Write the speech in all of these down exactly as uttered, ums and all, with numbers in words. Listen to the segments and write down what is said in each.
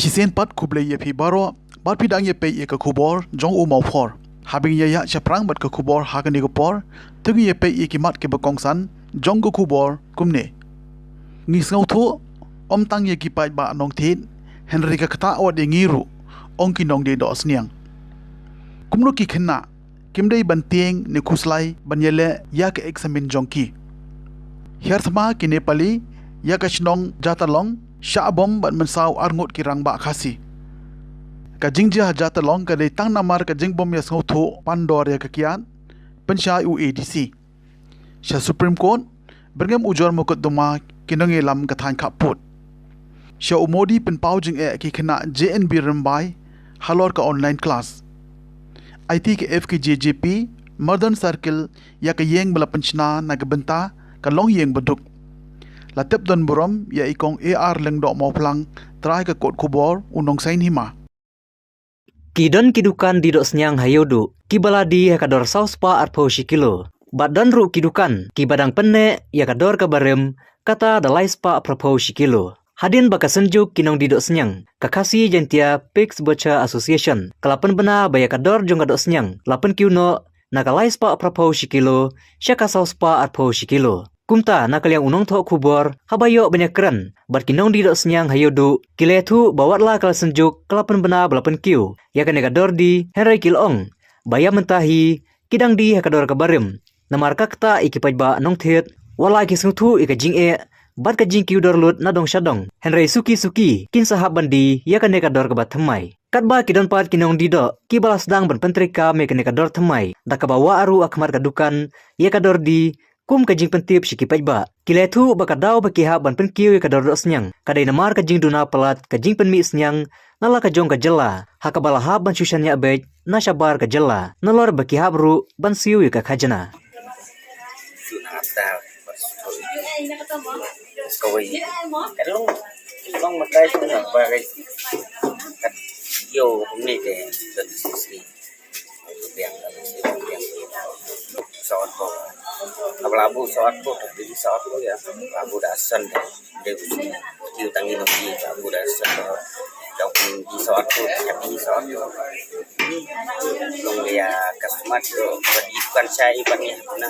Shisien pat khublei ïa phi baroh, bad phi dang ïa peit ïa ka khubor jong u Mawphor. Haba ngin ïa ïaid shaphrang bad ka khubor ha kane ka por, to ngin ïa peit ïa ki mat kiba kongsan jong ka khubor kumne. Ngi sngewthuh, ym tang ïa ki paidbah nongthied, hynrei ka ktah wat ïa ngi ruh, ong ki nongdie dohsniang. Kumno ki khynnah kim dei ban tieng ne khuslai ban ïaleh ïa ka eksamin jong ki. Hiar thma ki Nepali ïa ka shnong Jatalong, shah bom bad mynsaw arngut ki rangbah Khasi. Ka jingjia ha Jatalong ka dei tang namar ka jingbom ïasngewthuh pandor ïa ka kiad, pynshai u A D C. Sha Supreme Court, byrngem ujor mukotduma ki nongïalam ka thaiñ khappud. Sha u Modi pynpaw jingeh ki khynnah J N B Rymbai halor ka online class. Aiti ka F K J G P, Mardon Circle, ïa ka ïing ba la pynshna na ka bynta ka longïing baduk. La tep don burom ïa i kong A R Lyngdoh Mawphlang, trai ka kot khubor u Nongsaiñ Hima. Ki don ki dukan die dohsniang ha Ïewduh, kiba la die ha ka dor saw spah arphew shi kilo. Bad don ruh ki dukan, kiba dang pynneh ïa ka dor kaba rim, kata da lai spah phraphew shi kilo. Hadien ba ka Synjuk ki nongdie dohsniang, ka Khasi Jaintia Pigs Butcher Association, ka la pynbna ba ïa ka dor jong ka dohsniang, la pynkiew noh, na ka lai spah phraphew shi kilo, sha ka saw spah arphew shi kilo. Kumta na ka liang u nongthoh khubor, haba ïoh ban ïakren bad ki nongdie dohsniang ha Ïewduh, ki la ïathuh ba wat la ka Synjuk ka la pynbna ba la pynkiew ïa kane ka dor die, hynrei ki la ong ba ïa mynta hi ki dang die ha ka dor kaba rim. Namar ka ktah ïa ki paidbah nongthied, wat la ki sngewthuh ïa ka jingeh bad ka jingkiew dor lut na dong sha dong, hynrei suki suki kin sa hap ban die ïa kane ka dor kaba thymmai. Katba ki don pat ki nongdie doh kiba la sdang ban pyntreikam ïa kane ka dor thymmai, da kaba wah ruh ha khmat ka dukan ïa ka dor die, kum ka jingpyntip sha ki paidbah. Ki la ïathuh ba ka daw ba ki hap ban pynkiew ïa ka dor dohsniang ka dei namar ka jingduna palat ka jingpynmih sniang na la ka jong ka jylla, ha kaba la hap ban shu shaniah beit na shabar ka jylla, nalor ba ki hap ruh ban siew ïa ka khajna. Kawei. Ka long, long makai sung na ba kai. Kat yo kumne de. Biang, biang. Sawat ko. Abla bu sawat ko, di sawat ko ya. Abla bu da san de. De ku sung. Kiu tangi no ki, abla bu da san ko. Jauh di sawat ko, di sawat ko. Long ya kasmat ko, di kan sai ban ya na.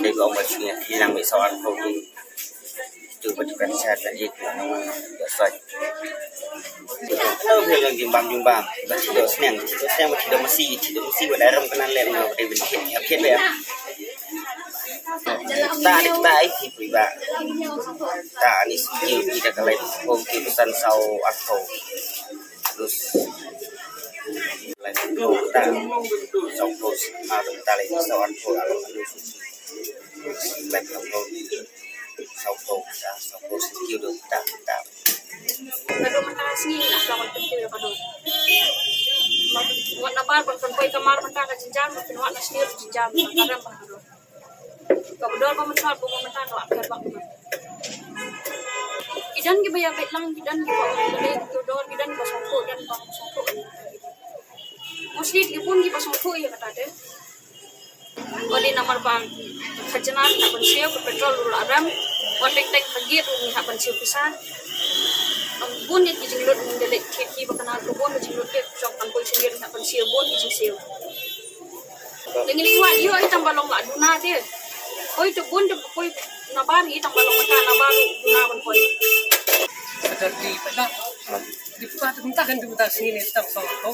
De ko ma sing ya, hilang di sawat ko. Tu ba tu kan sa ta ji tu. Ya sai. Tu bi lang jimbang jimbang. Ba ti do seng, ti do seng, ba ti do masi, ti do masi ba daram kanan lem no, ba ti bin kit, kit, kit ba. Ta ni ta ai ti pri ba. Ta ni skill ti da kalai ko ki san sau atau. Terus. Lai ko ta. Sau ko ma ta lai sau atau. Lai ko. Sau ko ta, sau ko skill do ta, ta. Ka dum mynta ka sngi nga shu la wan pynthiew ïa ka dum. Wat nabar ban pynpoi kamar mynta ka jynjar, ban pynwad na shnir jynjar mynta ka rem ba ka dum. Kaba dor ba mynta, ba mynta ka la pher bak mynta. Ki don kiba ïa beit lang, ki don kiba ong ba dei ki dor, ki don kiba sngewthuh, ki don kiba sngewthuh. Mostly ki bun kiba sngewthuh ïa kata te. Odi namar ba ka khajna ngi hap ban siew, ka petrol ruh la rem, wat tek tek ka git ruh ngi hap ban siew pisa. Bun ïa ki jinglut ngi da leit ki, ki ba kynmaw ka bun ka jinglut ki jong kan poi siew ngi hap ban siew bun ki jingsiew. Te ngi kwah ïoh i tang ba long la duna te. Poi te bun te poi nabar i tang ba long mynta nabar ruh duna ban poi. Ka dor die pynah. Di pat mynta kan di mynta sngi ni tang song ko.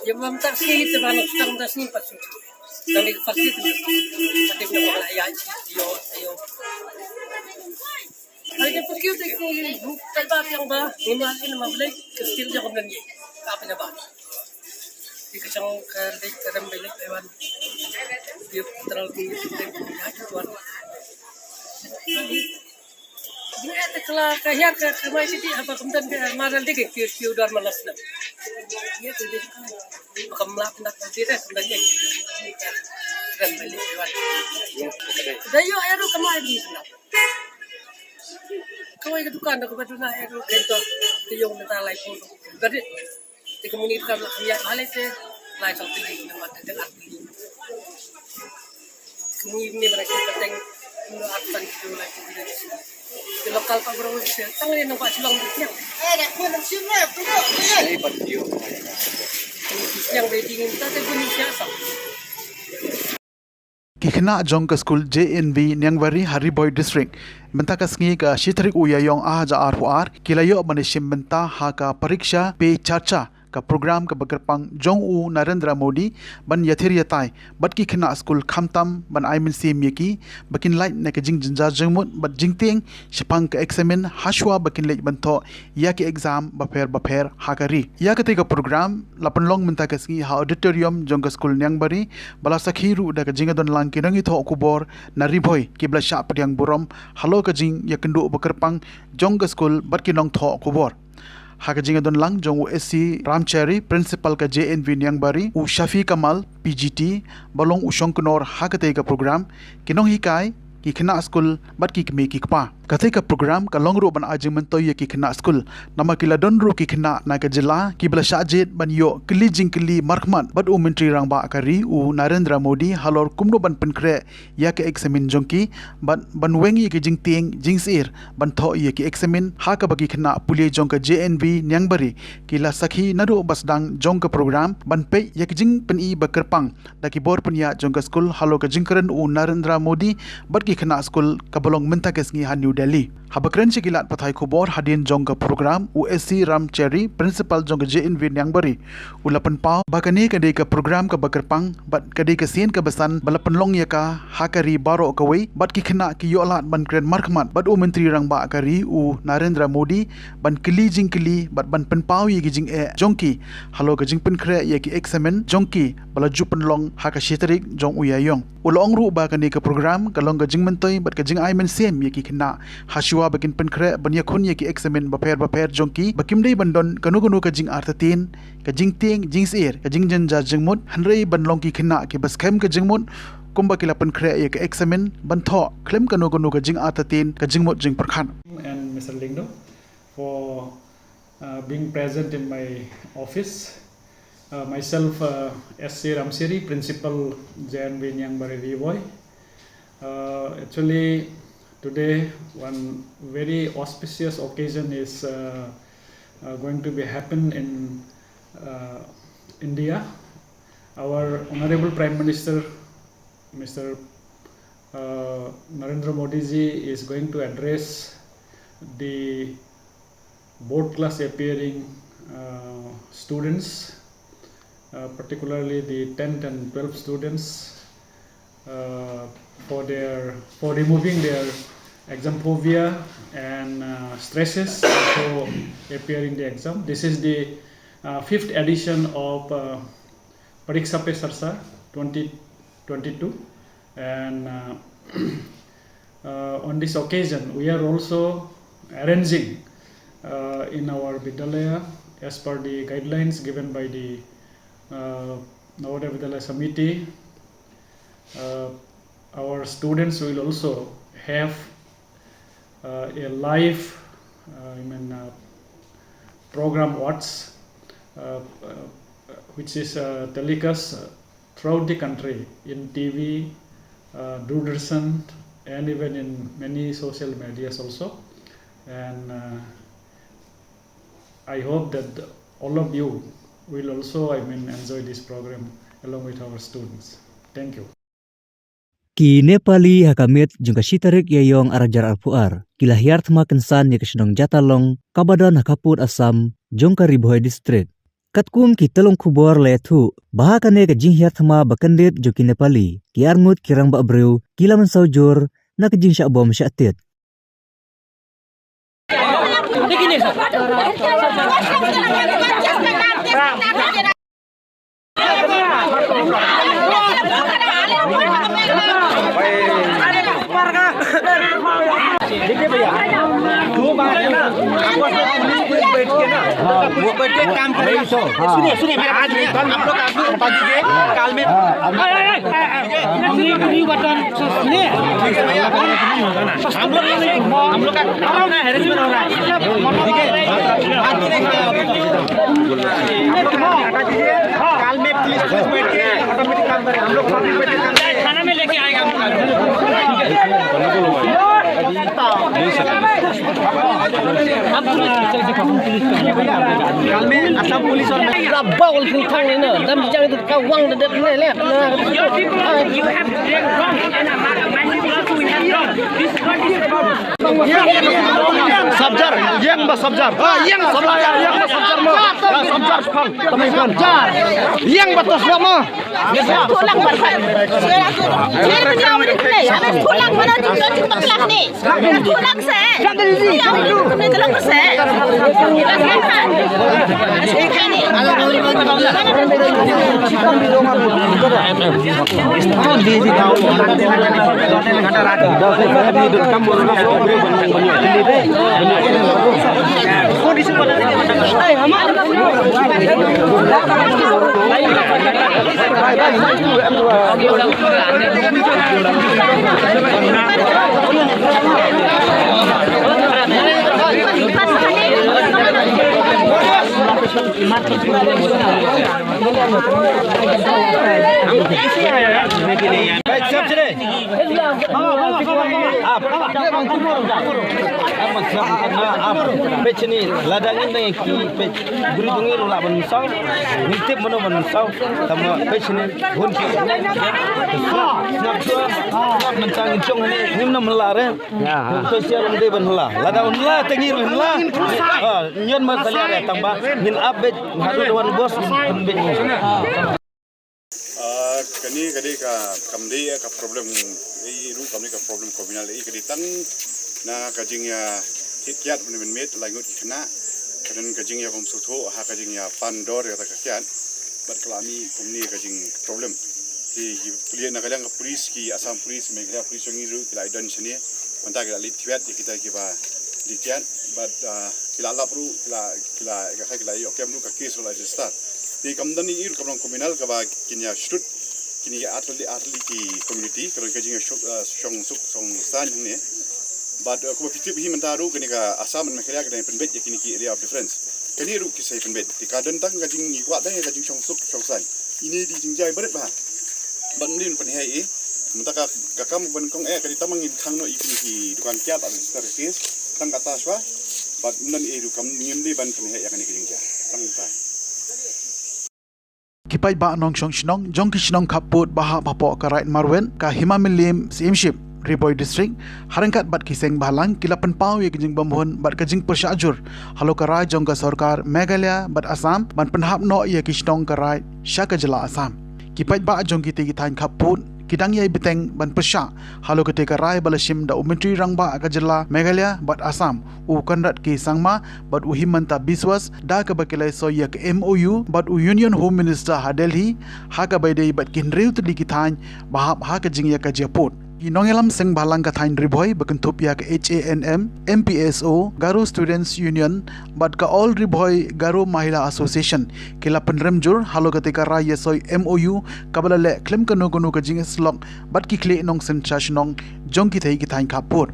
Ya mynta sngi ni te ban tang mynta sngi pat song. Kan di pat di tu. Pat di mynta la ya ji yo yo. Ai de pergi te ki tai ba yang ba ni ma ni ma beli kestil jong kan ni. Ka pynah ba. Di kacang ka dei ka dam beli Taiwan. Di terlalu tinggi. Ya tuan. Ni eh te kala ka hiar ka ka mai siti haba kumtan ka maral dik ki ki udar malas na. Ni te dik ka kam la kumtan ka dik kumtan dik. Kan beli lewat. Dayo eru kamai di na. Kawai ka dukan da ka baduna eru kento. Te yong menta lai pun. Gadit. Te ka muni ka la kham ïa bha lei te lai tang tylli, namar te tang ar tylli. Ka muni ni mara ki pateng, muni ar tang ki lai tang tylli. Local pa bro, tang ni nang pa chulang buknya. Ini bat yo. Yang wedding ini tak ada bunyi siapa. Ki khynnah jong ka skul J N V Niangbari ha Ri Bhoi District, mynta ka sngi ka shi tarik u Ïaïong ar hajar arphew ar, ki la ïoh ban ïashim bynta ha ka pariksha pe charcha, ka program kaba kyrpang jong u Narendra Modi ban ïathir ïatai bad ki khynnah skul, khamtam ban ai mynsiem ïa ki ba kin lait na ka jingjynjar jingmut bad jingtieng shaphang ka eksamin, hashwa ba kin leit ban thoh ïa ki exam bapher bapher ha ka ri. Ïa katei ka program la pynlong mynta ka sngi ha auditorium jong ka skul Niangbari, ba la sakhi ruh da ka jingïadonlang ki nongïathoh khubor na Ri Bhoi, kiba la shah pdiang burom halor ka jingïakynduh ba kyrpang jong ka skul bad ki nongthoh khubor. Ha ka jingïadonlang jong u S C Ramchari, Principal ka J N V Niangbari, u Shafi Kamal, P G T, ba long u shongknor ha katei ka program, ki nonghikai, ki khynnah skul bad ki kmie ki kpa. Katei ka program ka long ruh ban ai jingmyntoi ïa ki khynnah skul, namar ki la don ruh ki khynnah na ka jylla kiba la shah jied ban ïoh kylli jingkylli markhmat bad u Myntri Rangbah ka ri u Narendra Modi halor kumno ban pynkhreh ïa ka eksamin jong ki bad ban weng ïa ki jingtieng jingsyier ban thoh ïa ki eksamin, ha kaba ki khynnah pule jong ka J N V Niangbari ki la sakhi naduh ba sdang jong ka program ban peit ïa ki jingpyni ba kyrpang da ki bor pynïaid jong ka skul halor ka jingkren u Narendra Modi bad ki khynnah skul kaba long mynta ka sngi ha New Delhi. Haba kren sha ki lad pathai khubor hadien jong ka program, u S C Ramchari, Principal jong ka J N V Niangbari, u la pynpaw ba kane ka dei ka program kaba kyrpang bad ka dei ka sien kaba san ba la pynlong ïa ka ha ka ri baroh kawei, bad ki khynnah ki ïoh lad ban kren markhmat bad u Myntri Rangbah ka ri u Narendra Modi ban kylli jingkylli bad ban pynpaw ïa ki jingeh jong ki halor ka jingpynkhreh ïa ki eksamin jong ki ba la ju pynlong ha ka shi tarik jong u Ïaïong. U la ong ruh ba kane ka program ka long ka jingmyntoi bad ka jingai mynsiem ïa ki khynnah, hashwa ba kin pynkhreh ban ïakhun ïa ki eksamin bapher bapher jong ki, ba kim dei ban don kano kano ka jingartatien, ka jingtieng jingsyier, ka jingjynjar jingmut, hynrei ban long ki khynnah kiba skhem ka jingmut kumba ki la pynkhreh ïa ka eksamin ban thoh khlem kano kano ka jingartatien, ka jingmut jingpyrkhat. And Mister Lyngdoh for uh, being present in my office. Uh, myself, uh, S C Ramchari, Principal J N V Niangbari Ri Bhoi. Uh, actually, today one very auspicious occasion is uh, uh, going to be happen in uh, India. Our Honorable Prime Minister, Mister uh, Narendra Modi ji is going to address the board class appearing uh, students, uh, particularly the tenth and twelfth students, uh, for their for removing their exam phobia and uh, stresses for appearing the exam. This is the uh, fifth edition of uh, Pariksha Pe Charcha twenty twenty-two, and uh, uh, on this occasion we are also arranging uh, in our Vidyalaya, as per the guidelines given by the uh, Navodaya Vidyalaya Samiti, uh, our students will also have uh, a live uh, I mean, uh, program watch, uh, uh, which is uh, telecast uh, throughout the country in T V, uh, Doordarshan, and even in many social medias also. And uh, I hope that all of you will also, I mean, enjoy this program along with our students. Thank you. Ki Nepali ha ka miet jong ka shi tarik Ïaïong ar hajar arphew ar ki la hiar thma kynsan ïa ka shnong Jatalong kaba don ha khappud Assam jong ka Ri Bhoi District. Katkum ki tyllong khubor la ïathuh ba ha kane ka jinghiar thma ba kyndit jong ki Nepali, ki arngut ki rangbah briew ki la mynsaw jur na ka jingshah bom shah tit. देखिए भैया, दो बार है ना, आपस में पुलिस पुलिस बैठ के ना, हाँ, वो बैठ के काम करें। वही तो, हाँ। सुनिए, सुनिए, मेरे बात सुनिए। हम लोग अभी, काल में, हाँ, हम लोग हम लोग, हम लोग का, हम लोग का harassment हो रहा है। ठीक है? बात नहीं देखते हैं आप। हम लोग का हटा दीजिए। काल में पुलिस, पुलिस बैठ के automatic काम करें। हम लोग public बैठ के काम करें। थाना में लेके आएगा हम लोग। Assam Police और पूरा बाउल फिर थांग लेना, दम जंग तो का वांग दे देने ले। Subjar, yang ba subjar. Ah, yang subjar, yang ba subjar mo. Ya, subjar pang, teman pang. Yang ba tos mo. Tulang berfan. Saya rasa, saya punya orang ni, habis tulang mana tu, tulang berfan ni. Tulang saya. Yang itu, kami tulang saya. Kita sekarang. Sekarang ni. Peit sini, lada ngin dang ki peit bri bungi ruh lah ban mynsaw. Ngin tip mano ban mynsaw. Tama peit sini hun ki. Snap snap snap mynta ngin jong ni ngim na mynla re. Ya. Ngin to siar ngin dei ban hla. Lada un hla te ngin hla. Ah, nyen ma salia re tang ba ngin ap beit haduh da wan bos ngin beit. Ah, kane ka dei ka, kam dei ka problem, eh, ruh kam dei ka problem communal, eh, ka dei tang na ka jingïa kiad kiad mynmiet lai ngut ki khynnah, ka don ka jingïa bym sngewthuh ha ka jingïa pan dor ïa kata ka kiad, bad ka la mih kumne ka jing problem. Te ki pule na ka liang ka police, ki Assam Police, Meghalaya Police jong ngi ruh ki la ïa don shane, mynta ki la leit thied ïa kita kiba dei kiad, bad, ah, ki la lap ruh, ki la, ki la, ka, ki la ïoh kem ruh ka case ruh la register. Te kam don i ruh ka long criminal kaba kin ïa stud, kine ki artylli artylli ki community, ka don ka jingïa shong, ah, shong suk shong saiñ hangne. Bad, ah, kumba phi tip hi mynta ruh kane ka Assam and Meghalaya ka dang pynbeit ïa kine ki area of difference. Kane ruh ki sa pynbeit. Te ka don tang ka jingïakwah tang ïa ka jingshong suk shong saiñ. Ine i dei jingjia i barit bha. Bad ym dei ban pynheh ei. Mynta ka, ka kam ban kong eh ka dei tang ba ngin khang noh ïa kine ki dukan kiad bad register ka case. Tang kata shwa. Bad ym don ei ruh kam ngim dei ban pynheh ïa kane ka jingjia. Tang kata. Ki paidbah nongshong shnong jong ki shnong khappud ba hap hapoh ka Raid Marwet, ka Hima Mylliem Syiemship, Ri Bhoi District, ha ryngkat bad ki seng bhalang ki la pynpaw ïa ka jingbymhun bad ka jingpyrshah jur halor ka rai jong ka sorkar Meghalaya bad Assam ban pynhap noh ïa ki shnong ka Raid sha ka jylla Assam. Ki paidbah jong kitei ki thaiñ khappud ki dang ïai bteng ban pyrshah halor katei ka rai ba la shim da u Myntri Rangbah ka jylla Meghalaya bad Assam, u Conrad K Sangma bad u Himanta Biswas, da kaba ki la ïasoi ïa ka M O U bad u Union Home Minister ha Delhi, ha kaba ïadei bad ki hynriew tylli ki thaiñ ba hap ha ka jingïakajia pud. Ki nongïalam seng bhalang ka thaiñ Ri Bhoi ba kynthup ïa ka H A N M, M P S O, Garo Students Union bad ka All Ri Bhoi Garo Mahila Association ki la pynrem jur halor katei ka rai ïasoi M O U kaba la leh khlem kano kano ka jingïasyllok bad ki khlieh nongsynshar shnong jong kitei ki thaiñ khappud.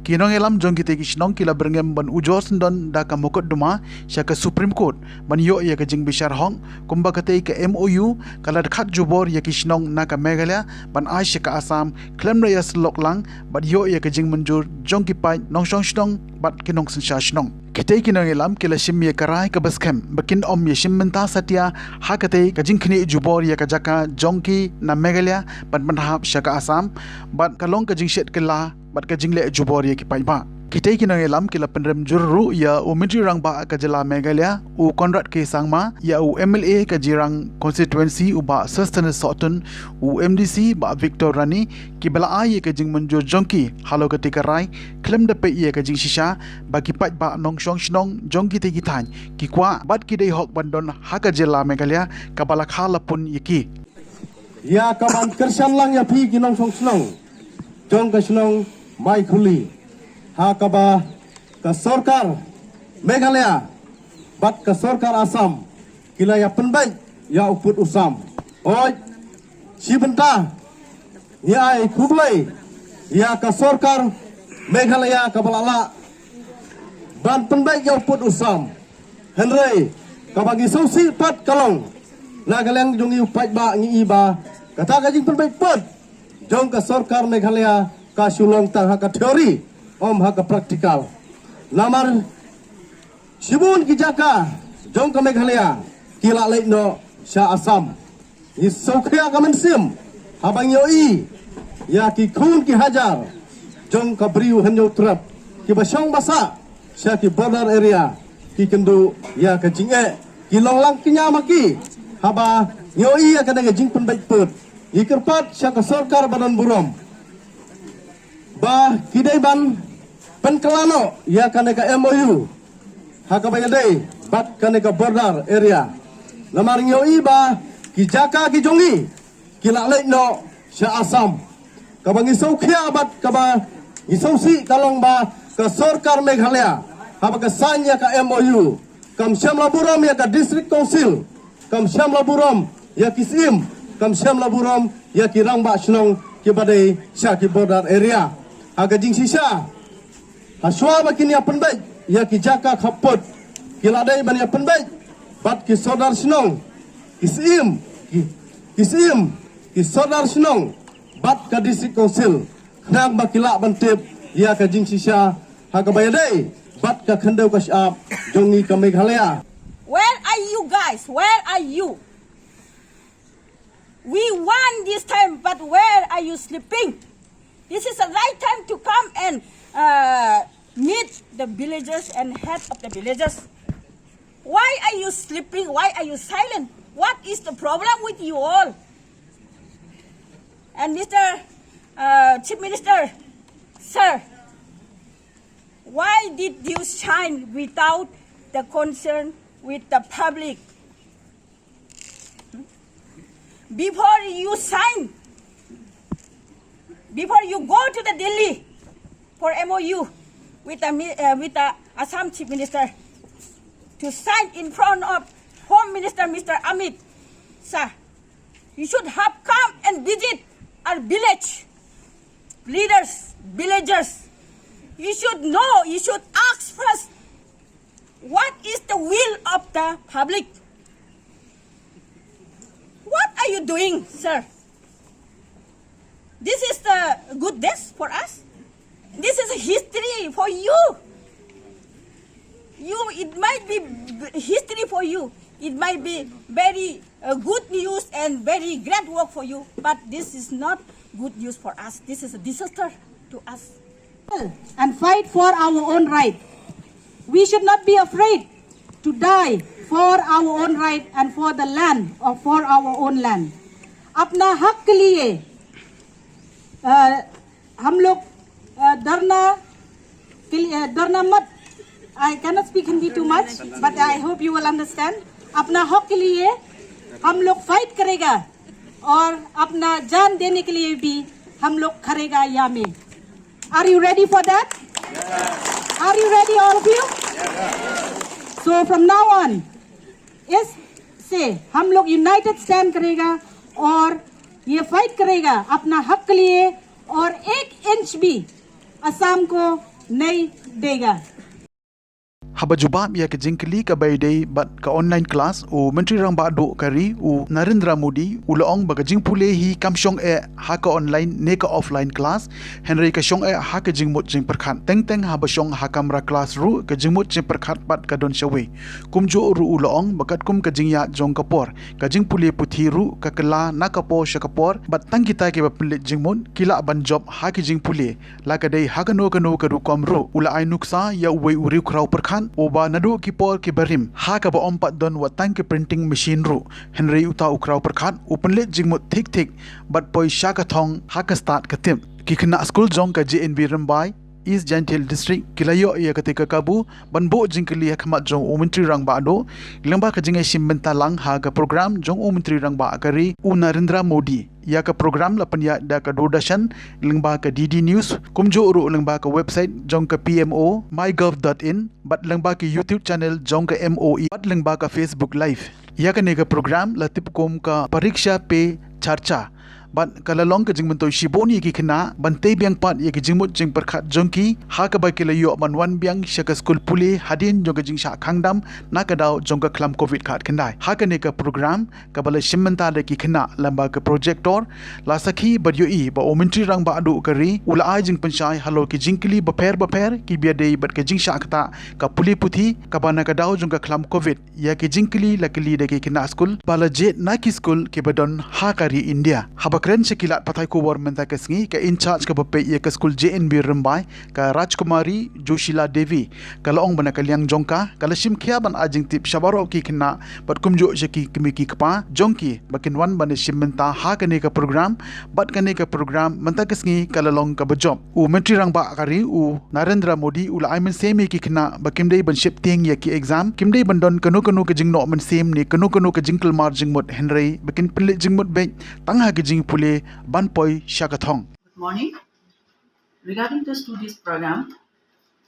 Ki nongïalam jong kitei ki shnong ki la byrngem ban ujor syndon da ka mukotduma sha ka Supreme Court ban ïoh ïa ka jingbishar hok, kumba katei ka M O U ka la dkhat jubor ïa ki shnong na ka Meghalaya ban ai sha ka Assam khlem da ïasyllok lang bad ïoh ïa ka jingmynjur jong ki paid nongshong shnong bad ki nongsynshar shnong. Kitei ki nongïalam ki la shim ïa ka rai kaba skhem ba kin ym ïashim bynta satia ha katei ka jingkhnieh jubor ïa ka jaka jong ki na Meghalaya ban pynhap sha ka Assam, bad ka long ka jingshet kylla bad ka jingleh jubor ïa ki paidbah. Kitei ki nongïalam ki la pynrem jur ruh ïa u Myntri Rangbah ka jylla Meghalaya, u Conrad K Sangma, ïa u M L A ka Jirang Constituency, u Bah Sosthenes Sohtun, u M D C, Bah Victor Rani, kiba la ai ïa ka jingmynjur jong ki halor katei ka rai khlem da peit ïa ka jingshisha ba ki paidbah nongshong shnong jong kitei ki thaiñ ki kwah bad ki dei hok ban don ha ka jylla Meghalaya kaba la kha la pun ïa ki. Ïa kaban kyrshan lang ïa phi ki nongshong shnong jong ka shnong Maikhuli, ha kaba ka sorkar Meghalaya bad ka sorkar Assam ki la ïa pynbeit ïa u pud u sam. Hooid, shi bynta ngi ai khublei ïa ka sorkar Meghalaya kaba la lah ban pynbeit ïa u pud u sam. Hynrei kaba ngi sngewsih pat ka long, na ka liang jong ngi u paidbah ngi i ba kata ka jingpynbeit pud jong ka sorkar Meghalaya ka shu long tang ha ka theory, ym ha ka practical. Namar shibun ki jaka jong ka Meghalaya ki la leit noh sha Assam. Ngi sngewkhia ka mynsiem haba ngi ïohi ïa ki khun ki hajar jong ka Bri u Hynñiewtrep kiba shong ba sah sha ki border area, ki kynduh ïa ka jingeh, ki long lang kñia ma ki. Haba ngi ïohi ïa kane ka jingpynbeit pud, ngi kyrpad sha ka sorkar ba don burom ba ki dei ban pynkylla noh ïa kane ka M O U ha kaba ïadei bad kane ka border area. Namar ngi ïohi ba ki jaka ki jong ngi ki la leit noh sha Assam. Kaba ngi sngewkhia bad kaba ngi sngewsih ka long ba ka sorkar Meghalaya haba ka sign ïa ka M O U, kam shym la burom ïa ka District Council, kam shym la burom ïa ki Syiem, kam shym la burom ïa ki Rangbah Shnong kiba dei sha ki border area. Ha ka jingshisha, hashwa ba kin ïa pynbeit ïa ki jaka khappud, ki la dei ban ïa pynbeit bad ki Sordar Shnong, ki Syiem, ki, ki Syiem, ki Sordar Shnong bad ka District Council, khnang ba ki lah ban tip ïa ka jingshisha ha kaba ïadei bad ka khyndew ka shyiap jong ngi ka Meghalaya. Where are you guys? Where are you? We won this time, but where are you sleeping? This is the right time to come and uh, meet the villagers and head of the villagers. Why are you sleeping? Why are you silent? What is the problem with you all? And Mister Uh, Chief Minister, sir, why did you sign without the concern with the public? Before you sign, before you go to the Delhi for M O U with the, mi- uh, with the Assam Chief Minister to sign in front of Home Minister Mister Amit Shah, you should have come and visit our village leaders, villagers. You should know, you should ask first, what is the will of the public? What are you doing, sir? This is the good days for us. This is a history for you. You, it might be b- history for you. It might be very uh, good news and very great work for you. But this is not good news for us. This is a disaster to us. And fight for our own right. We should not be afraid to die for our own right and for the land or for our own land. अपना हक के लिए अ, हम लोग अ, धरना के लिए अ, धरना मत I cannot speak Hindi too much, but I hope you will understand. अपना हक के लिए हम लोग फाइट करेगा और अपना जान देने के लिए भी हम लोग खड़ेगा यहाँ में. Are you ready for that? Are you ready, all of you? So from now on, इस से हम लोग यूनाइटेड स्टैंड करेगा और ये फाइट करेगा अपना हक के लिए और एक इंच भी असम को नहीं देगा. Haba jubab ïa ka jingkylli kaba ïadei bad ka online class, u Myntri Rangbah Duh ka ri u Narendra Modi u la ong ba ka jingpule hi kam shong eh ha ka online ne ka offline class, hynrei ka shong eh ha ka jingmut jingpyrkhat. Teng teng haba shong ha kamra class ruh ka jingmut jingpyrkhat pat ka don shawei. Kumjuh ruh u la ong ba katkum ka jingïaid jong ka por, ka jingpule puthi ruh ka kylla na ka por sha ka por, bad tang kita kiba pynleit jingmut ki lah ban jop ha ki jingpule la ka dei ha kano kano ka rukom ruh. U la ai nuksa ïa uwei u riewkhraw pyrkhat uba naduh ki por kiba rim ha kaba ym pat don wat tang ki printing machine ruh, hynrei uta u khraw pyrkhat u pynleit jingmut thik thik bad poi sha ka thong ha ka stad ka tip. Ki khynnah skul jong ka J N V Rymbai, East Jaintia Hills District, ki la ïoh ïa kata ka kabu ban buh jingkylli ha khmat jong u Myntri Rangbah Duh lyngba ka jingïashim bynta lang ha ka program jong u Myntri Rangbah ka ri u Narendra Modi. Ïa ka program la pynïaid da ka Doordarshan lyngba ka D D News, kumjuh ruh lyngba ka website jong ka P M O, mygov dot in, bad lyngba ka YouTube channel jong ka M O E bad lyngba ka Facebook Live. Ïa kane ka program la tip kum ka Pariksha Pe Charcha. Bad ka la long ka jingmyntoi shibun ïa ki khynnah ban tei biang pat ïa ki jingmut jingpyrkhat jong ki, ha kaba ki la ïoh ban wan biang sha ka skul pule hadien jong ka jingshah khang dam na ka daw jong ka khlam covid khatkhyndai. Ha kane ka program kaba la shim bynta da ki khynnah lyngba ka projector, la sakhi bad ïohi ba u Myntri Rangbah Duh ka ri u la ai jingpynshai halor ki jingkylli bapher bapher kiba ïadei bad ka jingshah ktah ka pule puthi kaba na ka daw jong ka khlam covid. Ïa ki jingkylli la kylli da ki khynnah skul ba la jied na ki skul kiba don ha ka ri India. Haba kren sha ki lad pathai khubor mynta ka sngi, ka in charge kaba peit ïa ka skul J N V Rymbai, ka Rajkumari Joshila Devi, ka la ong ba na ka liang jong ka, ka la shim khia ban ai jingtip sha baroh ki khynnah bad kumjuh sha ki kmie ki kpa jong ki ba kin wan ban ïashim bynta ha kane ka program, bad kane ka program mynta ka sngi ka la long kaba jop. U Myntri Rangbah ka ri u Narendra Modi u la ai mynsiem ïa ki khynnah ba kim dei ban sheptieng ïa ki exam, kim dei ban don kano kano ka jingnoh mynsiem ne kano kano ka jingkulmar jingmut, hynrei ba kin pynleit jingmut beit tang ha ka jingpule ban poi sha ka thong. Good morning. Regarding this today's program,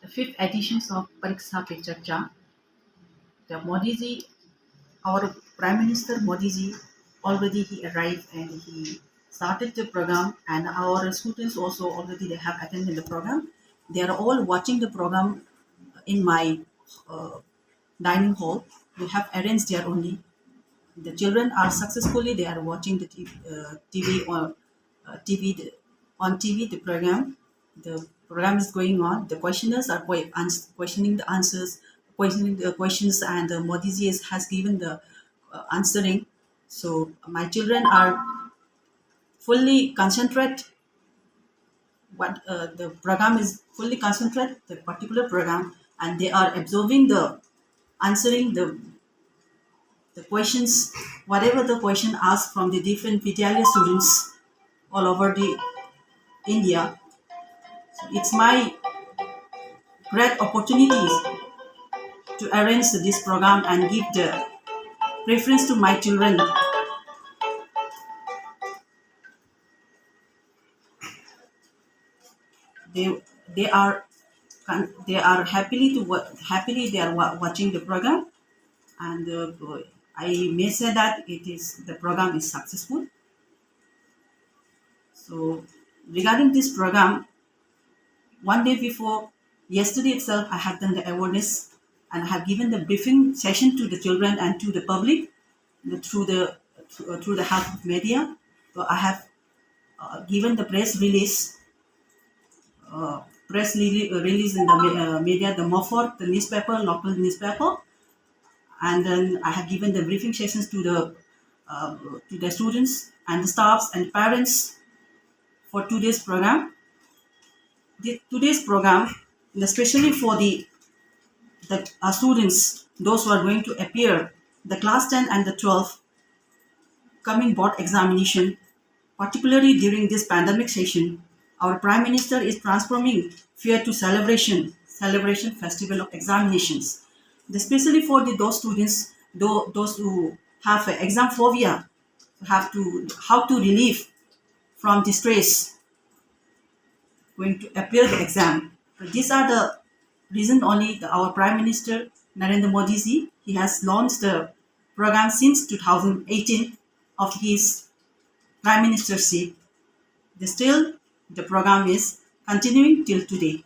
the fifth edition of Pariksha Pe Charcha, the Modi ji, our Prime Minister Modi ji, already he arrived and he started the program, and our students also already they have attended the program. They are all watching the program in my uh, dining hall. We have arranged there only. The children are successfully, they are watching the T V, uh, T V or uh, T V the, on T V the program. The program is going on. The questioners are que- ans- questioning the answers, questioning the questions, and uh, Modi ji is, has given the uh, answering. So my children are fully concentrate. What uh, the program is fully concentrate the particular program, and they are absorbing the answering the the questions, whatever the question asked from the different Vidyalaya students all over the India. So it's my great opportunities to arrange this program and give the preference to my children. They they are they are happily to wa- happily they are wa- watching the program, and uh, I may say that it is the program is successful. So regarding this program, one day before, yesterday itself, I have done the awareness and I have given the briefing session to the children and to the public the, through the through, uh, through the help of media. So I have uh, given the press release, uh, press rele- uh, release in the me- uh, media, the Mofort, the newspaper, local newspaper, and then I have given the briefing sessions to the uh, to the students and the staffs and parents for today's program. The, today's program, especially for the the uh, students, those who are going to appear the class ten and the twelve coming board examination, particularly during this pandemic session, our Prime Minister is transforming fear to celebration, celebration festival of examinations. Especially for the, those students, tho- those who have an exam phobia, have to how to relieve from the stress going to appear the exam. But these are the reason only the, our Prime Minister Narendra Modi ji, he has launched the program since two thousand eighteen of his Prime Ministership. The still the program is continuing till today.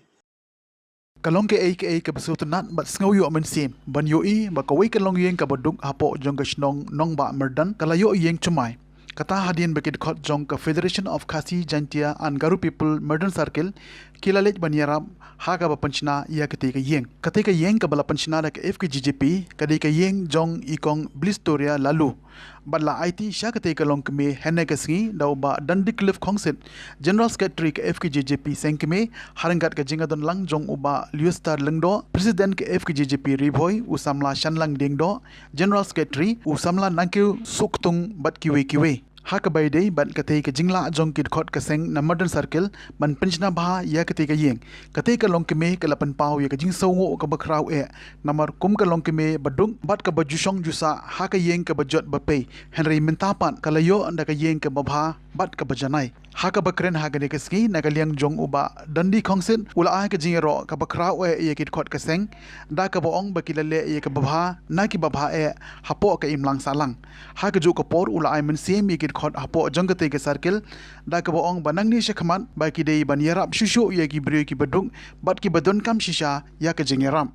Ka long kaei kaei kaba sngewtynnat bad sngew ïoh mynsiem ban ïohi ba kawei ka longïing kaba duk hapoh jong ka shnong Nongbah Myrdon ka la ïoh ïeng thymmai. Kata hadien ba ki dkhot jong ka Federation of Khasi Jaintia and Garo People Myrdon Circle ki la leit ban ïarap ha kaba pynshna ïa katei ka ïing. Katei ka ïing kaba la pynshna da ka F K J G P ka dei ka ïing jong i Kong Blistoria Laloo. Bad la aiti sha katei ka longkmie hynne ka sngi da u Bah Dandycliff Khongsit, General Secretary ka F K J G P Sengkmie, ha ryngkat ka jingïadonlang jong u Bah Leostar Lyngdoh, President ka F K J G P Ri Bhoi, u samla Shanlang Diengdoh, General Secretary, u samla Nangkiew Sohktung bad kiwei kiwei. Ha kaba ïadei bad katei ka jinglah jong ki dkhot ka seng na Myrdon Circle ban pynshna bha ïa katei ka ïing, katei ka longkmie ka la pynpaw ïa ka jingsngewnguh kaba khraw eh, namar kum ka longkmie ba duk bad kaba ju shong ju sah ha ka ïing kaba jot ba pei, hynrei mynta pat ka la ïoh da ka ïing kaba bha bad kaba janai. Ha kaba kren ha kane ka sngi na ka liang jong u Bah Dandi Khongsit, u la ai ka jingïaroh kaba khraw eh ïa ki dkhot ka seng, da kaba ong ba ki la leh ïa kaba bha na kiba bha eh hapoh ka imlang sahlang. Ha kajuh ka por u la ai mynsiem ïa ki dkhot hapoh jong katei ka circle, da kaba ong ba nangne shakhmat ba ki dei ban ïarap shuh shuh ïa ki briew kiba duk bad kiba donkam shisha ïa ka jingïarap.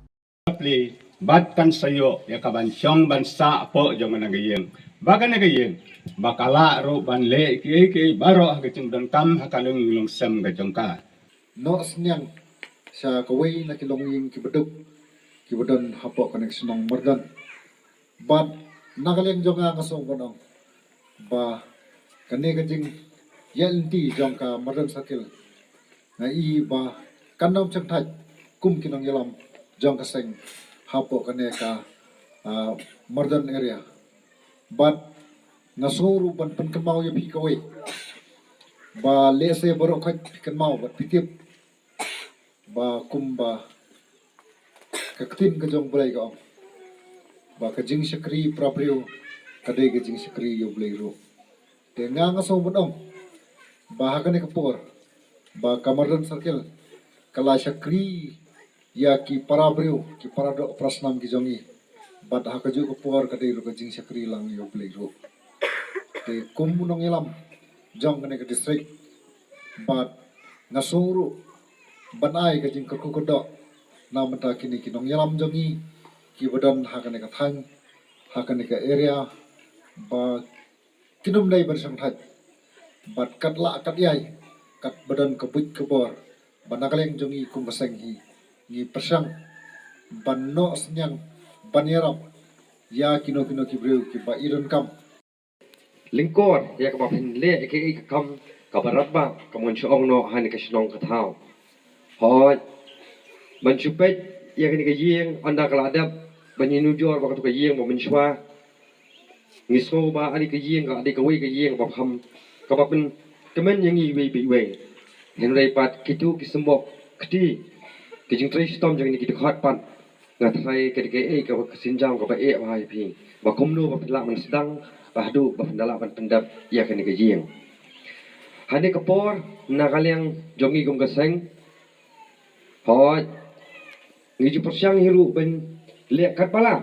Pli, bad kan sa ïoh ïa ka ban shong ban sah hapoh jong kane ka ïing, ba kane ka ïing ba ka lah ruh ban leh kiei kiei baroh ha ka jingdonkam ha ka lung ïing lung sem ka jong ka. Noh synñiang sha kawei na ki longïing kiba duk kiba don hapoh kane ka shnong Mardon. Bad na ka liang jong nga, nga sngew ban ong ba kane ka jingïaid lynti jong ka Mardon Circle, nga i ba kan ym shym thait kum ki nongïalam jong ka seng hapoh kane ka, ah, Mardon area. Bad nga sngew ruh ban pynkynmaw ïa phi kawei, ba lehse baroh khoit phi kynmaw bad phi tip ba kumba ka ktien ka jong U Blei ka ong ba ka jingshakri para briew ka dei ka jingshakri ïa U Blei ruh. Te nga, nga sngew ban ong ba ha kane ka por ba ka Mardon Circle ka la shakri ïa ki para briew, ki para doh para snam ki jong i, bad ha kajuh ka por ka dei ruh ka jingshakri lang ïa U Blei ruh. Te kum u nongïalam jong kane ka district, bad nga sngew ruh ban ai ka jingkyrkhu kyrdoh na bynta kine ki nongïalam jong i kiba don ha kane ka thaiñ, ha kane ka area, ba kin ym dei ban shong thait, bad kat lah kat ïai, katba don ka buit ka bor, ba na ka liang jong i kum ka seng hi ngi pyrshang ban noh synñiang ban ïarap ïa kino kino ki briew kiba i donkam. Lyngkor ïa kaba phin leh ïa kaei ka kam kaba radbah, ka mon sha ong noh ha kane ka shnong ka thaw. Hooid, ban shu peit ïa kane ka ïing, ynda ka la dep ban ïanujor ba kato ka ïing ba mynshuwa, ngi sngew ba kane ka ïing ka dei kawei ka ïing ba kham, kaba pynkmen ïa ngi iwei pa iwei. Hynrei pat kito ki symboh kti, ki jingtrei shitom jong kine ki dkhot pat, nga tharai ka dei kaei kaba ka sienjam kaba eh bha ïa phi, ba kumno ba phin lah ban sdang ba haduh ba phin da lah ban pyndep ïa kane ka ïing. Ha kane ka por, na ka liang jong ngi kum ka seng, hooid, ngi ju pyrshang hi ruh ban leh katba lah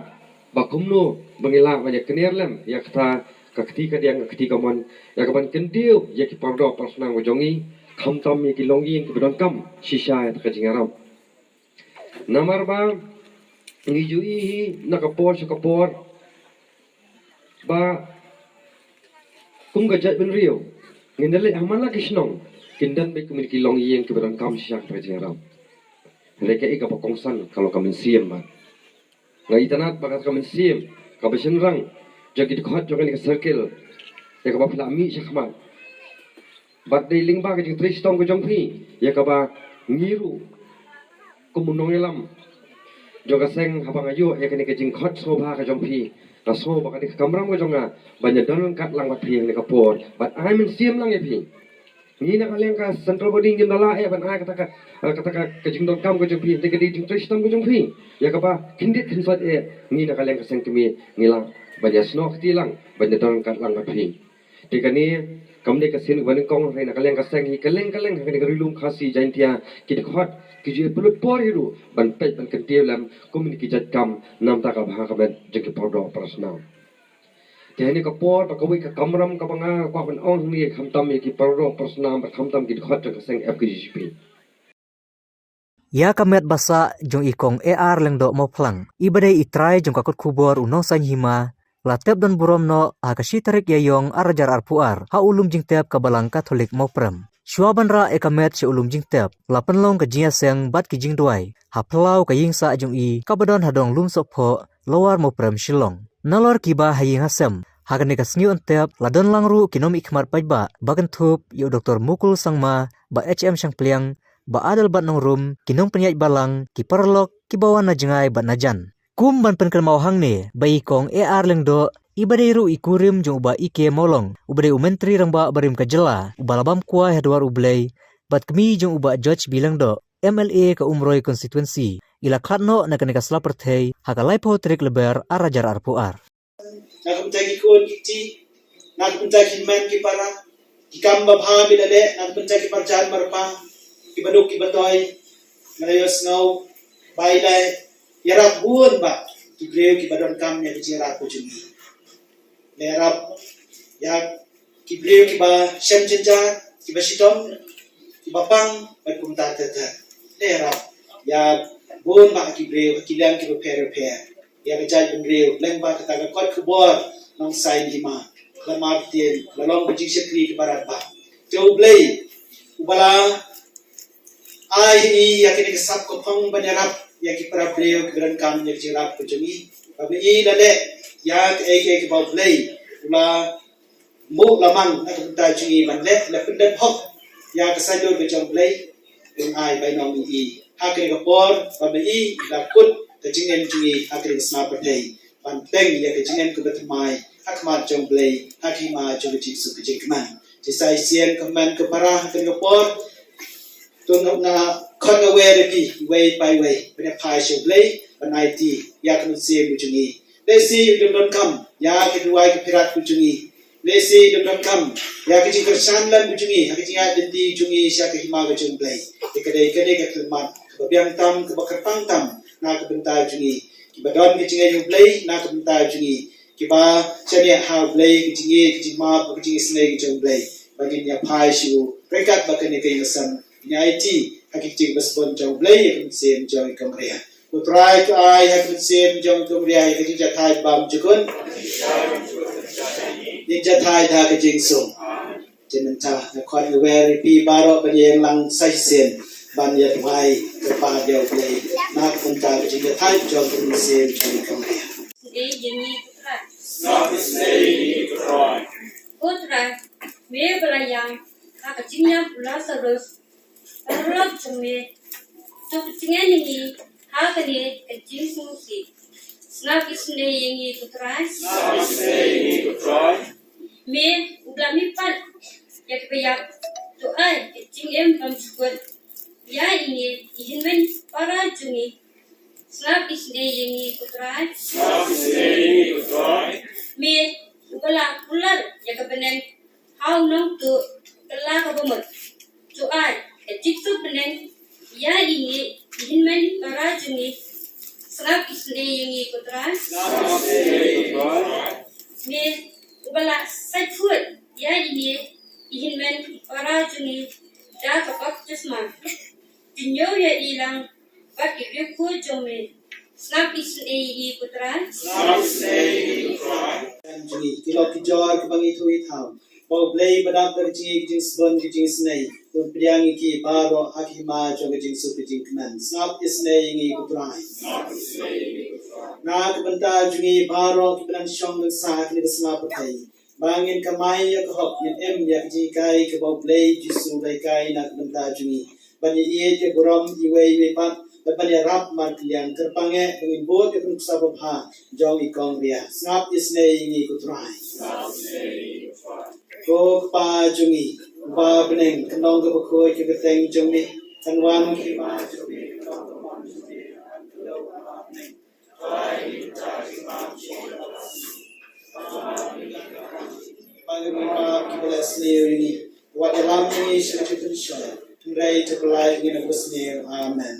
ba kumno ba ngi lah ban ïa kner lem ïa kata ka kti kadiang, ka kti kamon, ïa kaban kyntiew ïa ki para doh para snam ka jong ngi, khamtam ïa ki longïing kiba donkam shisha ïa kata ka jingïarap. Namar ba ngi ju i hi na ka por sha ka por ba kum ka jaitbynriew ngin da leit ha man la ki shnong, kin don beit kum ki longïing kiba donkam shisha kata ka jingïarap. Hynrei kaei kaba kongsan ka long ka mynsiem, ba nga itynnad ba kata ka mynsiem kaba shynrang jong ki dkhot jong kane ka circle, ïa kaba phi la mih shakhmat, bad dei lyngba ka jingtrei shitom ka jong phi ïa kaba ngi ruh kum u nongïalam jong ka seng, haba nga ïoh ïa kane ka jingkhot sngewbha ka jong phi, nga sngew ba ka dei ka kamram ka jong nga ban ïadon ryngkat lang bad phi ha kane ka por bad ai mynsiem lang ïa phi. Ngi na ka liang ka central body ngim da lah eh ban ai kata ka, kata ka, ka jingdonkam ka jong phi, te ka dei jingtrei shitom ka jong phi ïa kaba khyndiat khynsoit eh. Ngi na ka liang ka seng kmie ngi lah ban ïasnoh kti lang, ban ïadon ryngkat lang bad phi. Te kane kam dei ka sien kaba nyngkong, hynrei na ka liang ka seng hi kylleng kylleng ha kane ka Ri Lum Khasi Jaiñtia, ki dkhot ki ju pynlut por hi ruh ban peit ban kyntiew lem kum kine ki jait kam na bynta ka bha ka met jong ki para doh para snam. Te ha kane ka por ba kawei ka kamram kaba nga kwah ban ong hangne khamtam ïa ki para doh para snam bad khamtam ki dkhot jong ka seng F K J G P. Ïa ka met ba sah jong i Kong A R Lyngdoh Mawphlang, i ba dei i trai jong ka kot khubor U Nongsaiñ Hima, la tep don burom noh ha ka shi tarik Ïaïong ar hajar arphew ar ha u lum jingtep ka Balang Katholik Mawprem. Shuwa ban rah ïa ka met sha u lum jingtep, la pynlong ka jingïaseng bad ki jingduwai ha phyllaw ka ïing sah jong i kaba don ha dong Lumsohphoh, Lower Mawprem, Shillong. Nalor kiba ha ïing ha sem, ha kane ka sngi yn tep la don lang ruh ki nongmihkhmat paidbah ba kynthup ïa u Doktor Mukul Sangma, Bah H M Shangpliang, Bah Adelbert Nongrum, ki nongpynïaid balang, ki paralok kiba wan na jngai bad na jan. Kum ban pynkynmaw hangne ba i Kong A R Lyngdoh, i ba dei ruh i kurim jong u Bah E K Mawlong, u ba dei u Myntri Rangbah barim ka jylla, u ba la bam kwai ha dwar U Blei, bad kmie jong u Bah George B Lyngdoh, M L A ka Umroi Constituency, i la khlad noh na kane ka sla pyrthei ha ka laiphew tarik Lber ar hajar arphew ar. Na ka bynta ki khun ki kti, na ka bynta ki hynmen ki para, Ki kam babha ba i la leh na ka bynta ki marjan marpa, ki baduk ki batoi, nga la ïohsngew ba i la ïarap bun bah ki briew kiba donkam ïa ka jingïarap ka jong i. La ïarap ïa ki briew kiba shem jynjar, kiba shitom, kiba pang bad kumta ter ter. La ïarap ïa bun bah ki briew ha ki liang kiba pher bapher, ïa ka jaitbynriew lyngba kata ka kot khubor Nongsaiñ Hima. La martin, la long ka jingshakri kaba radbah. Te U Blei uba la ai ïa kane ka sap ka phong ban ïarap ïa ki para briew kiba donkam ïa ka jingïarap ka jong i. Ba ma i la leh ïa kaei kaei kaba U Blei u la buh lamang na ka bynta jong i ban leh, la pyndep hok ïa ka saiñdur ka jong U Blei. Pynai bainong ïa i ha kane ka por ba ma i la kut ka jingim jong i ha kane ka sla pyrthei ban pynbeit ïa ka jingim kaba thymmai ha khmat jong U Blei ha ka hima jong ka jingsuk ka jingkmen. Te sa shisien, ko hynmen ko para, ha kane ka por to nga khot nga wer ïa phi iwei pa iwei ban ïa phai sha U Blei ban aiti ïa ka mynsiem ka jong i. Lehse i dang donkam ïa ka duwai ka phirat ka jong i. Lehse i dang donkam ïa ka jingkyrshan lem ka jong i ha ka jingïaid lynti jong i sha ka hima ka jong U Blei. Te ka dei kane ka khyllipmat kaba biang tam, kaba kyrpang tam na ka bynta jong i. Kiba don ka jingïeit ha U Blei na ka bynta jong i, kiba shaniah ha U Blei, ka jingïeit, ka jingmap, ka jingisynei ka jong U Blei, ba ngin ïa phai sha u ryngkat bad kane ka ïing ka sem, ngin ïa aiti ha ki jingbaspun jong U Blei ïa ka mynsiem jong i Kong Ria. Ko Trai, to ai ha ka mynsiem jong i Kong Ria ïa ka jingjahthait bymjukut, ngin jahthait ha ka jingsuk. Te mynta nga khot nga wer ïa phi baroh ban ïeng lang sa shisien ban ïa duwai kyrpad ïa U Blei na ka bynta ka jingïathait jong ka mynsiem jong i Kong Ria. Sngap isynei ïa ngi ko Trai. Ko Trai, me ba la ïam ha ka jingïap u Lasarus, paralok jong me, to pynjngai ïa ngi ha kane ka jingsngewsih. Sngap isynei ïa ngi ko Trai. Sngap isynei ïa ngi ko Trai. Me uba la mihpat ïa kiba ïap, to ai ka jingim bymjukut ïa ngi, i hynmen para jong ngi. Sngap isynei ïa ngi ko Trai. Sngap isynei ïa ngi ko Trai. Me uba la kular ïa ka bneng ha u nongtuh kylla kaba mut, to ai ka jingsuk bneng ïa ngi, i hynmen para jong ngi. Sngap isynei ïa ngi ko Trai. Sngap isynei ïa ngi ko Trai. Me uba la sait khuid ïa ngi, i hynmen para jong ngi da ka baptisma, to ñiew ïa i lang bad ki riewkhuid jong me. Sngap isynei ïa ngi ko Trai. Sngap isynei ïa ngi ko Trai. Kan jong ngi ki lok ki jor kiba ngi ïathuh ïathaw, ba U Blei ba dap da ka jingïeit, ka jingsbun, ka jingisynei, un pdiang ïa ki baroh ha ka hima jong ka jingsuk ka jingkmen. Sngap isynei ïa ngi ko Trai. Sngap isynei ïa ngi ko Trai. Na ka bynta jong ngi baroh kiba dang shong dang sah ha kane ka sla pyrthei, ba ngin kamai ïa ka hok, ngin im ïa ka jinghikai kaba U Blei Jisu u la hikai na ka bynta jong ngi, ban ïaieit ïa burom iwei ïa iwei pat, bad ban ïarap markylliang. Kyrpang eh ba ngin bud ïa ka nuksa babha jong i Kong Ria. Sngap isynei ïa ngi ko Trai. Ko Kpa jong ngi uba ha bneng, ka kyrteng kaba khuid ka kyrteng jong me, kan wan ka hima jong me, kan wan ka mon jong me. Ba ngi ruh kiba la sniew ïa ngi, wat ïalam ïa ngi sha ka jingpynshoi, hynrei to pyllait ïa ngi na kaba sniew. Amen.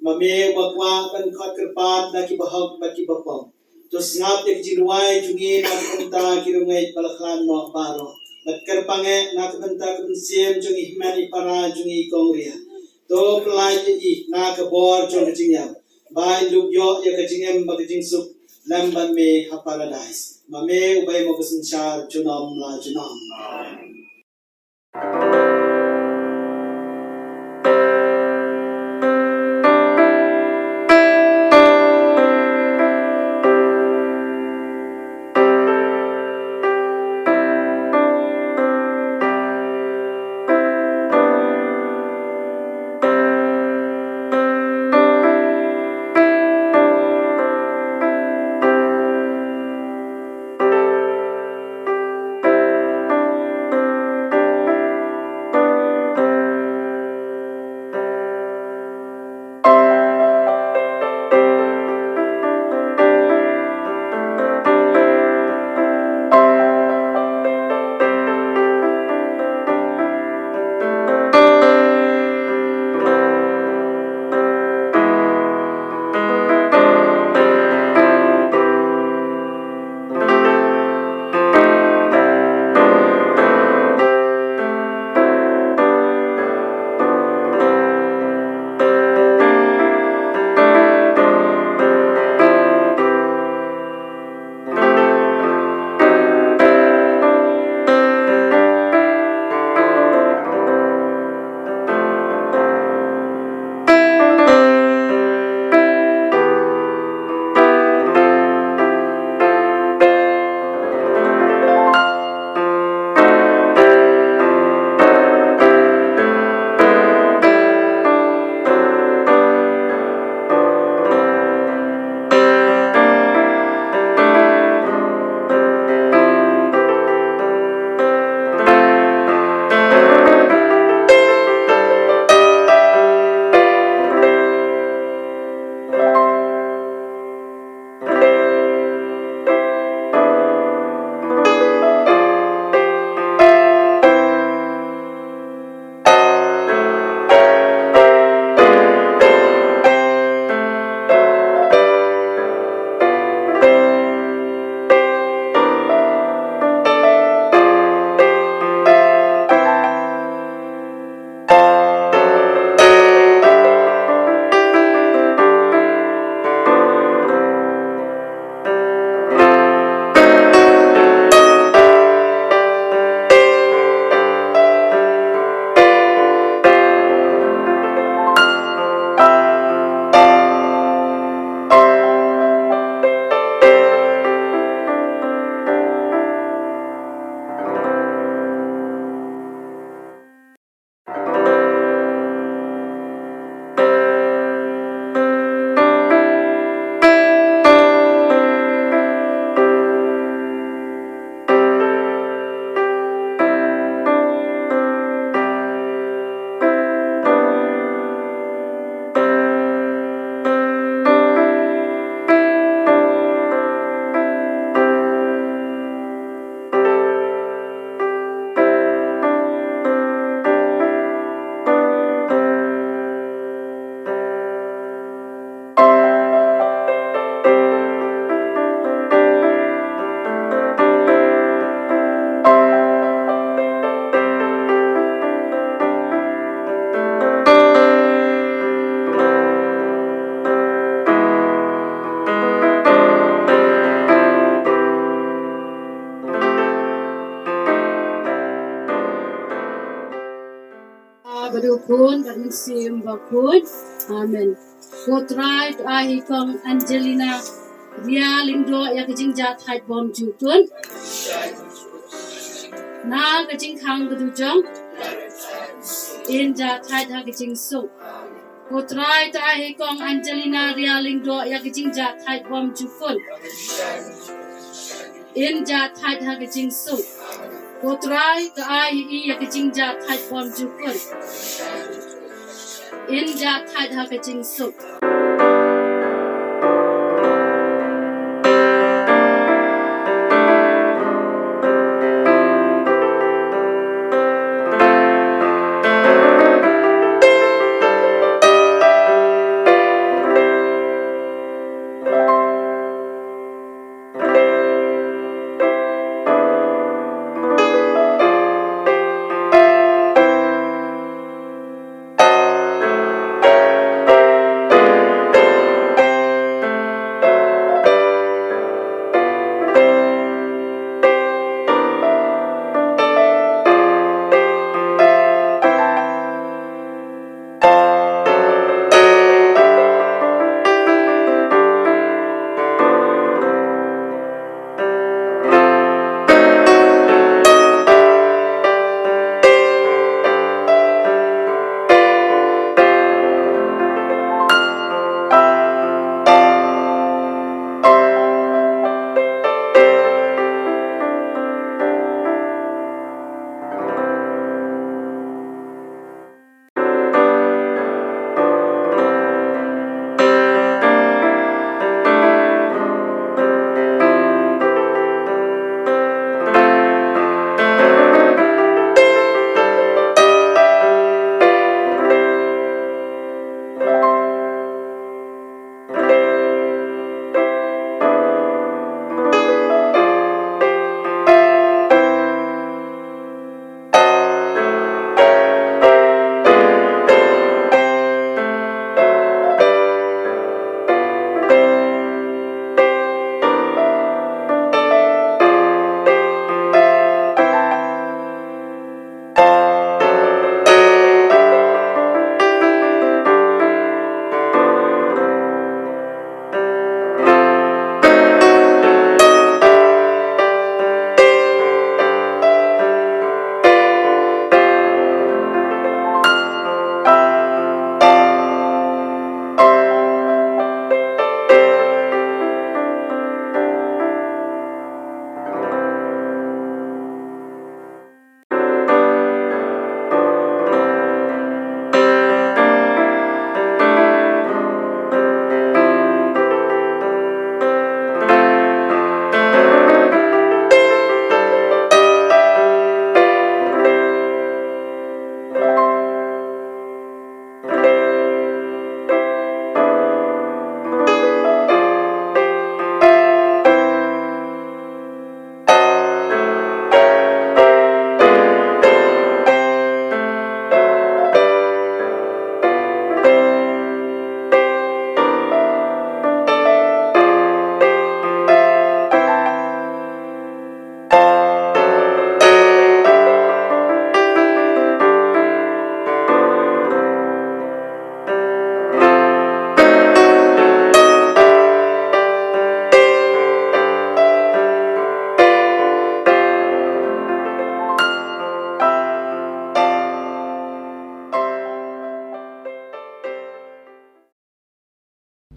Ma me uba kwah ban khot kyrpad na kiba hok bad kiba pop, to sngap ïa ka jingduwai jong ngi na ka bynta ki riewngeit ba la khlad noh baroh. Bad kyrpang eh na ka bynta ka mynsiem jong i hynmen i para jong ngi i Kong Ria, to pyllait ïa i na ka bor jong ka jingïap, ba in dup ïoh ïa ka jingim bad ka jingsuk lem bad me ha Paradais. Ma me uba ïa mo ka synshar junom la junom. Bad u Khun bad Mynsiem Bakhuid. Amen. Ko Trai, to ai hi kong Angelina Ria Lyngdoh ïa ka jingjahthait bymjukut. Na ka jingkhang ka dujok, yn jahthait ha ka jingsuk. Ko Trai, to ai hi kong Angelina Ria Lyngdoh ïa ka jingjahthait bymjukut, yn jahthait ha ka jingsuk. Ko Trai, to ai hi ïa ka jingjahthait bymjukut, yn jahthait ha ka jingsuk.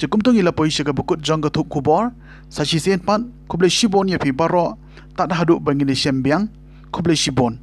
Te kumta ngi la poi sha kaba kut jong ka thup khubor. Sa shisien pat, khublei shibun ïa phi baroh, tad haduh ba ngin ïa shem biang. Khublei shibun.